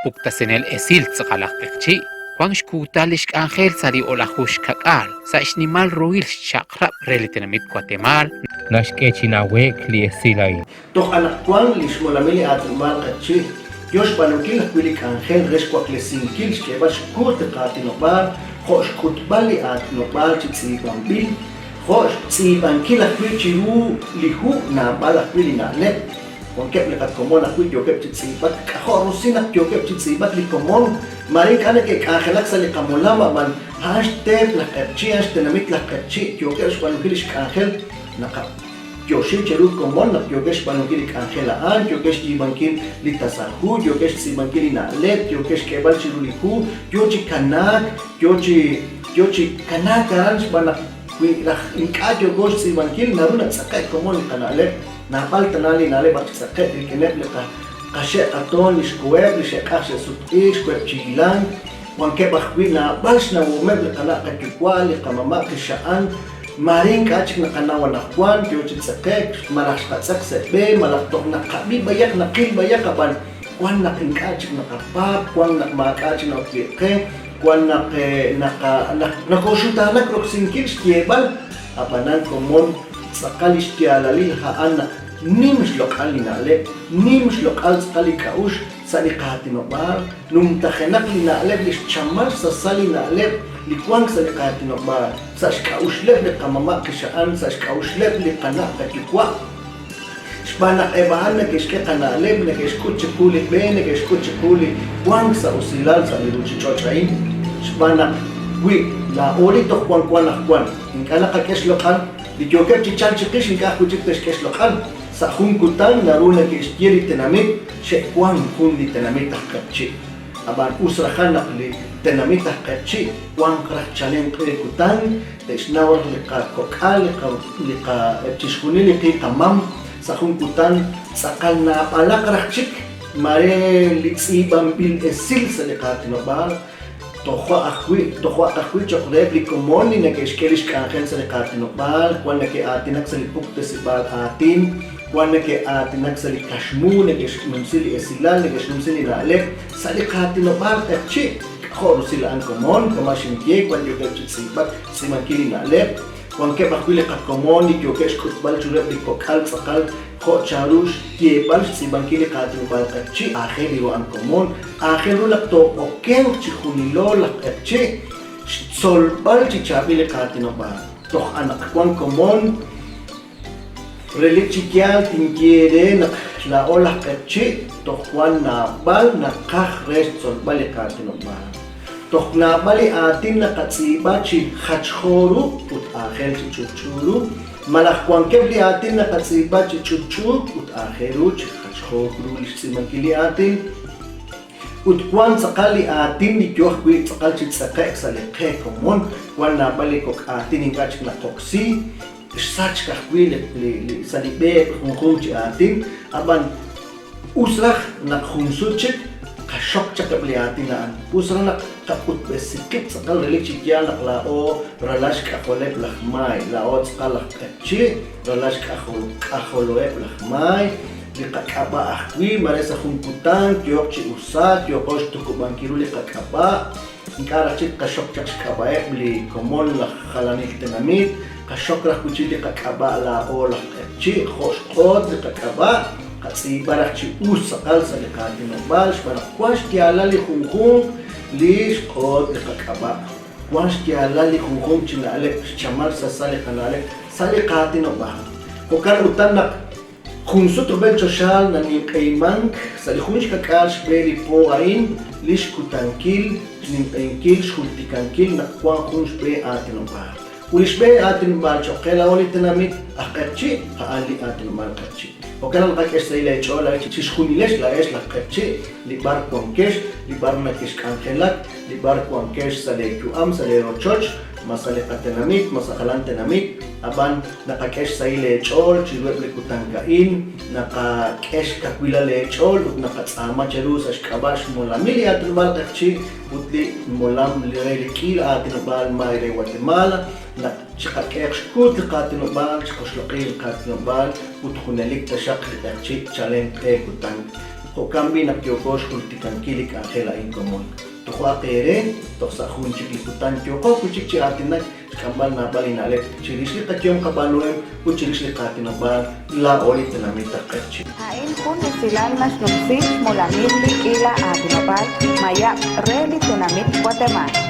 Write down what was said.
puktasinel esil tz'aqal aj q'eqchi', wank xkuutal li xk'anjel sa' li o'laju xka'k'aal sa' xnimal ruhil xchaq'rab' re li tenamit Watemaal, naxk'e chi nawe'k li esil a'in. Toj anaqwan li Xmolamil li Aatinob'aal Q'eqchi' yo xb'aanunkil ajwi' li k'anjel re xwaklesinkil xk'eeb'al xkuut li qaatinob'aal jo' xk'utb'al li aatinob'aal chi tz'iib'anb'il, jo' xtz'iib'ankil ajwi' chi ru li hu naab'al ajwi' li na'leb'. Wankeb' li qakomon ajwi' yookeb' chi tz'iib'ak, k'ajo' rusil naq yookeb' chi tz'iib'ak li komon, maare ink'a' neke'k'anjelak sa' li qamolam ab'an a'an xteep laj q'eqchi', a'an xtenamit laj q'eqchi' yookeb' xb'aanunkil li xk'anjel naqa. Yoxi cheru komon naq yookex xb'aanunkil li k'anjel a'an, yookex xyiib'ankil li tasal hu, yookex xtz'iib'ankil li na'leb', yookex xk'eeb'al chiru li hu, yoo chi kanaak, yoo chi yoo chi kanaak aran xb'aan naq wi raj ink'a' yooko xtz'iib'ankil naru natz'eqe'k komon li qana'leb', naab'al tana li na'leb' ak xtz'eqe'k rik'ineb' li qaxe' qatoon li xkoheb', li xe'q'aj xe'sutq'iik, xkoheb' chi hilank, wankeb' ajwi' naab'al xnawomeb' li qana' qayuwa', li qamama' qixa'an, Maare ink'a' chik naqanaw anaqwan, yoo chi tz'eqe'k, malaj xqatz'eq sa' b'e, malaj toj naqab'i b'ayaq, naqil b'ayaq, ab'an wan naq ink'a' chik naqapaab', wan naq maak'a' chik na'ok wi' qe, wan naq naqa, naq nokooxutaanak roksinkil xyeeb'al, ab'anan komon tz'aqal li xyaalalil a'an naq nim xloq'al li na'leb', nim xloq'al tz'aqal li k'a'uxl sa' li qaatinob'aal, Numtajenaq li na'leb' li xchamal xsasal li na'leb' li wank sa' li qaatinob'aal, sa' xk'a'uxleb' li qamama' qixa'an, sa' xk'a'uxleb' li qana' qayuwa', xb'aan naq eb' a'an neke'xk'e qana'leb', neke'xk'ut chiqu li b'e, neke'xk'ut chiqu li wank sa' usilal sa' li ruchich'och' a'in. Xb'aan naq wi laa'o li toj wanko anaqwan ink'a' naqak'e xloq'al, li yookeb' chi chalk chiqix ink'a' ajwi' chik te'xk'e xloq'al. Sa' jun kutan naru neke'xye li tenamit Xe'wank jun li tenamit aj q'eqchi'. Ab'an us rajan naq li tenamit aj q'eqchi' wanq raj chalen q'e kutan, te'xnaw raj li qakok'al, li qa, li qa, eb' chixjunil li qi qamam sa' jun kutan tz'aqal naab'alaq raj chik mare li tz'iib'anb'il esil sa' li qaatinob'aal, Tojo' ajwi', tojo'aq ajwi' cho'q reheb' li komon li neke'xk'e lix k'anjel sa' li qaatinob'aal, wan neke'aatinak sa' li puktesib'aal aatin, wan neke'aatinak sa' li kaxmu, neke'xnumsi li esilal, neke'xnumsi li na'leb' sa' li qaatinob'aal q'eqchi'. K'ajo' rusil a'an komon, kama' xinye, wan yookeb' chi tz'iib'ak, xtz'iib'ankil li na'leb', wankeb' ajwi' li qakomon li yookeb' xk'utb'al chiruheb' li kok'al tz'aqal Jo' chanru xyeeb'al xtz'iib'ankil li qaatinob'aal q'eqchi', aajel ru a'an komon, aajel ru naq too'okenq chi junilo laj q'eqchi' xtzolb'al chi chaab'il li qaatinob'aal. Toj anaqwan komon, relik chi yaal tinye eere naq laa'o laj q'eqchi' toj wan naab'al naqaj re xtzolb'al li qaatinob'aal. Toj naab'al li aatin naqatz'iib'a chi jachjo ru ut aajel chi ch'utch'u ru. Malaj wankeb' li aatin naqatz'iib'a chi ch'utch'uuk ut aajel ru chi jachjook ru li xtz'iib'ankil li aatin, ut wank tz'aqal li aatin li yoo ajwi' tz'aqal chi tz'eqe'k sa' li qe komon, wank naab'al li kok' aatin ink'a' chik naqoksi, xsachk ajwi' li li sa' li b'e eb' junjunq chi aatin, ab'an Us raj naq jun sut chik tqaxok chaq eb' li aatin a'an. Us raj naq tqak'utb'esi qib' tz'aqal relik chi yaal naq laa'o ralal xk'ajoleb' laj Maay, laa'o tz'aqal laj Q'eqchi', ralal xk'ajoloheb' laj Maay, li qak'ab'a' ajwi' mare sa' jun kutan yooq chi usaak, yooqo xtuqub'ankil ru li qak'ab'a', ink'a' raj chik tqaxok chaq xk'ab'a'eb' li komon laj jalanil tenamit, qaxok raj wi' chik li qak'ab'a' laa'o laj Q'eqchi' jo' xq'oot li qak'ab'a'. Qatz'iib'a raj chi us tz'aqal sa' li qaatinob'aal xb'aan naq wank xyaalal li junjunq li xq'oot li qak'ab'a'. Wank xyaalal li junjunq chi na'leb' xchamal xsasal li qana'leb' sa' li qaatinob'aal. Jo'kan utan naq jun sut rub'el choxaal naninq'ehimank sa' li jun xkak'aal xb'e li po a'in li xkutankil xninq'ehinkil xjultikankil naq wank jun xb'e aatinob'aal. Ut li xb'een aatinob'aal cho'q qe laa'o li tenamit aj Q'eqchi', a'an li aatinob'aal Q'eqchi'. Jo'kan naq naqak'e xsahil eech'ool laa'ex chixjunilex laa'ex laj Q'eqchi', li b'ar wankex, li b'ar nakexk'anjelak, li b'ar wankex sa' lee yu'am, sa' lee rochoch, ma sa' li qatenamit, ma sa' jalan tenamit, ab'an naqak'e xsahil eech'ool chiruheb' li kutan a'in, naqak'e xkawilal eech'ool ut naqatz'aama cheru sa' xk'ab'a' xmolamil li aatinob'aal Q'eqchi' ut li molam re li k'iila aatinob'aal Maay re Guatemala, naq chiqak'ehaq xkuut li qaatinob'aal, chiqoxloq'i li qaatinob'aal ut junelik taxaq li q'eqchi' chalen q'e kutan. Jo'kan b'i' naq yooko xjultikankil li k'anjel a'in komon. Tojo'aq eere, toj sa' jun chik li kutan yooqo wi' chik chi aatinak xk'amb'al naab'al li na'leb' chirix li qayehom qab'aanuhem ut chirix li qaatinob'aal laa'o li tenamit aj Q'eqchi'. A'in jun esilal naxnumsi xmolamil li k'iila aatinob'aal mayab' re li tenamit Watemaal.